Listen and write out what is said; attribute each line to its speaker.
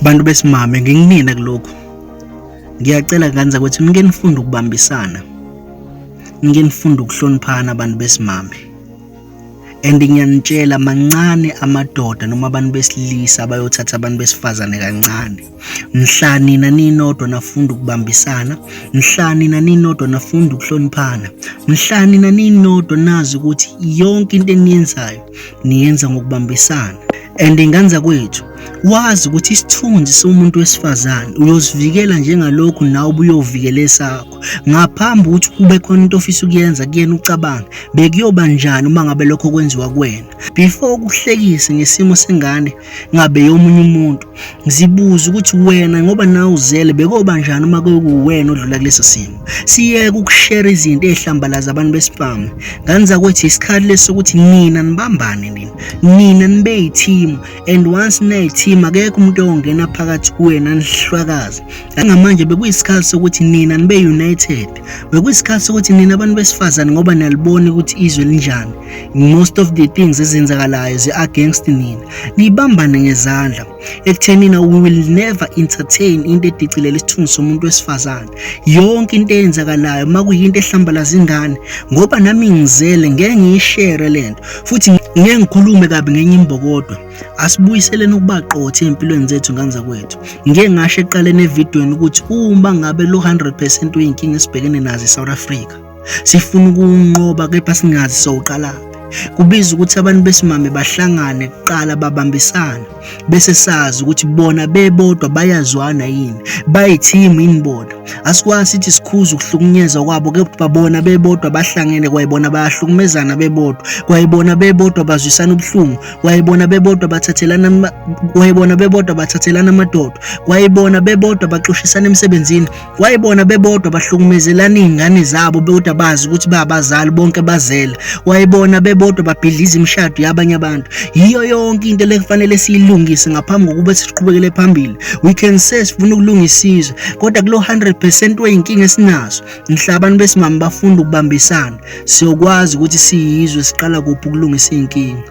Speaker 1: Bantu besimame, nginginina kulokhu. Ngiyacela ngane zakwethu, nike nifunde ukubambisana. Nike nifunde ukuhloniphana, abantu besimame. And ngiyanitshela, mancane amadoda noma abantu besilisa abayothatha abantu besifazane kancane. Mhla nina ninodwa nafunda ukubambisana, mhla nina ninodwa nafunda ukuhloniphana, mhla nina ninodwa nazi ukuthi yonke into eniyenzayo niyenza ngokubambisana. And ngane zakwethu, wazi ukuthi isithunzi somuntu wesifazane uyosivikela njengalokhu nawe ubuyovikela esakho. Ngaphambi ukuthi kube khona into ofisa ukuyenza kuyena, ucabange bekuyoba njani uma ngabe lokho kwenziwa kuwena. Before ukuhlekise ngesimo sengane ngabe yomunye umuntu, zibuze ukuthi wena, ngoba nawe uzele, bekuyoba njani uma kuwena odlula kuleso simo. Siyeke ukushare izinto ey'hlambalaza abantu besimame. Ngane zakwethu, isikhathi lesi sokuthi nina nibambane, nina nibe yi-team, and once niyi-team, akekho umuntu oyongena phakathi kuwena nihlwakaze. Ngamanje bekuyisikhathi sokuthi nina nibe united, bekuyisikhathi sokuthi nina abantu besifazane, ngoba niyalibona ukuthi izwe linjani, most of the things ezenzakalayo zi-against nina, nibambane ngezandla ekuthenina we will never entertain into edicilela isithunzi somuntu wesifazane. Yonke into eyenzakalayo, uma kuyinto ehlambalaza ingane, ngoba nami ngizele, ngeke ngiyishere lento futhi ngeke ngikhulume kabi ngenye imbokodwa. Asibuyiseleni ukuba qotho ey'mpilweni zethu, ngane zakwethu. Ngike ngasho ekuqaleni evidweni ukuthi uma ngabe lo 100% wey'nkinga esibhekene nazo e-South Africa sifuna ukuwunqoba, kepha singazi sowuqalaphi, kubiza ukuthi abantu besimame bahlangane kuqala, babambisane, bese sazi ukuthi bona bebodwa bayazwana yini, bayithimu yini bona. Asikwazi sithi sikhuza ukuhlukunyezwa kwabo, kepha bona bebodwa bahlangene, kwayibona bayahlukumezana bebodwa, kwayibona bebodwa bazwisana ubuhlungu, kwayibona bebodwa bathathelana, kwayibona bebodwa bathathelana amadoda, kwayibona bebodwa baxoshisana emsebenzini, kwayibona bebodwa bahlukumezelana iy'ngane zabo bodwa, bazi ukuthi babazali bonke bazele, kwayibona bebodwa babhidliza imishado yabanye abantu. Yiyo yonke into lekufanele siyilungise ngaphambi kokuba siqhubekele phambili. We can say sifuna ukulungisa izwe, kodwa kulo 100% wey'nkinga esinazo, mhla abantu besimame bafunda ukubambisana, siyokwazi ukuthi siyizwe siqala kuphi ukulungisa iy'nkinga.